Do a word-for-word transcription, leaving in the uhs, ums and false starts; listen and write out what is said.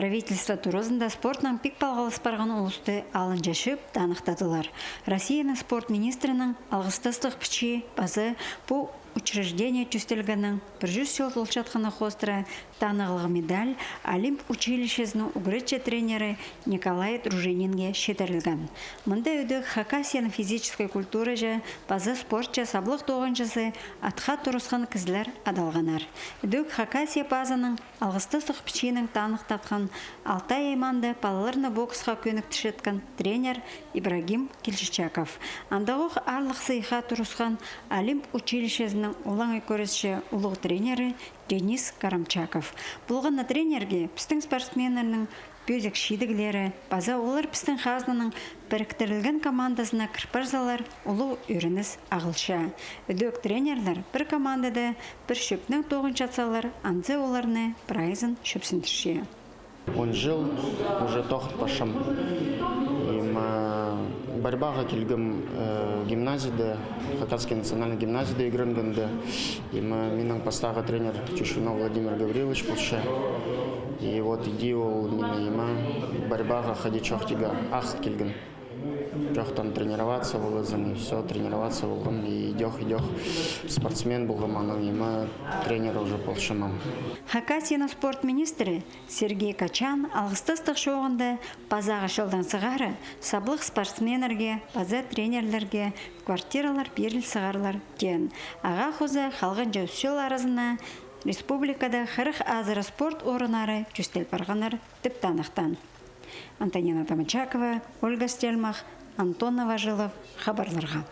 Правительство туразында спортнаң пик палғалыс парған улусты алынҷа чӧп таныхтадылар. Россияның спорт министрінің алғыстастығ пічии паза пу учреждение тӧстелгеннің пір чӱс чыл толчатханы хоостыра танығлығ медаль Олимп училищезінің ӱгретчі тренері Николай Дружининге читірілген. Мында ідӧк Хакасияның физическай культураҷа паза спортча саблығ тоғынҷызы атха турысхан кізілер адалғаннар. Ідӧк Хакасия пазының алғыстастығ пічиинең таныхтатхан Алтай аймаанда палаларны боксха кӧніктірчеткен тренер Ибрагим Кильчичаков. Андағох аарлығ сыйыхха турысхан Олимп училищезінің олаңай кӱресче улуғ тренері Денис Карамчаков. Полған на тренерге пістің спортсменнернің пӧзік чидіглері паза олар пістің хазнаның піріктірілген командазына кір парзалар, улуғ ӧрініс ағылча. Ідӧк тренерлер пір командада пір чӧпнең тоғынчатсалар, анзы оларны прайзын чӧпсіндірче. Он чыл уже тоғын парчам. Им, э, борьбаға килгем, э, гимназияда, Хакасский национальный гимназияда ӱгренгенде. Им, э, минің пастағы тренер Чучунов Владимир Гаврилович полча. И вот иди ол мині, им, э, борьбаға хайди чоохтирға ағыл килген. Чоохтан тренироваться полазың, и всё, тренироваться полғам, и идӧк, идӧк спортсмен полғам, анаң, им, э, тренер уже полчам. Хакасияның спорт министрі Сергей Качан алғыстастығ чооғында пазағы чылдаң сығара саблығ спортсменнерге паза тренерлерге квартиралар пиріл сығарлар теен. Ағаа хоза халғанҷы ӱс чыл аразына республикада хырых азыра спорт орыннары тӧстел парғаннар тіп таныхтаан. Антонина Домочакова, Ольга Стельмах, Антон Новожилов, хабарларға.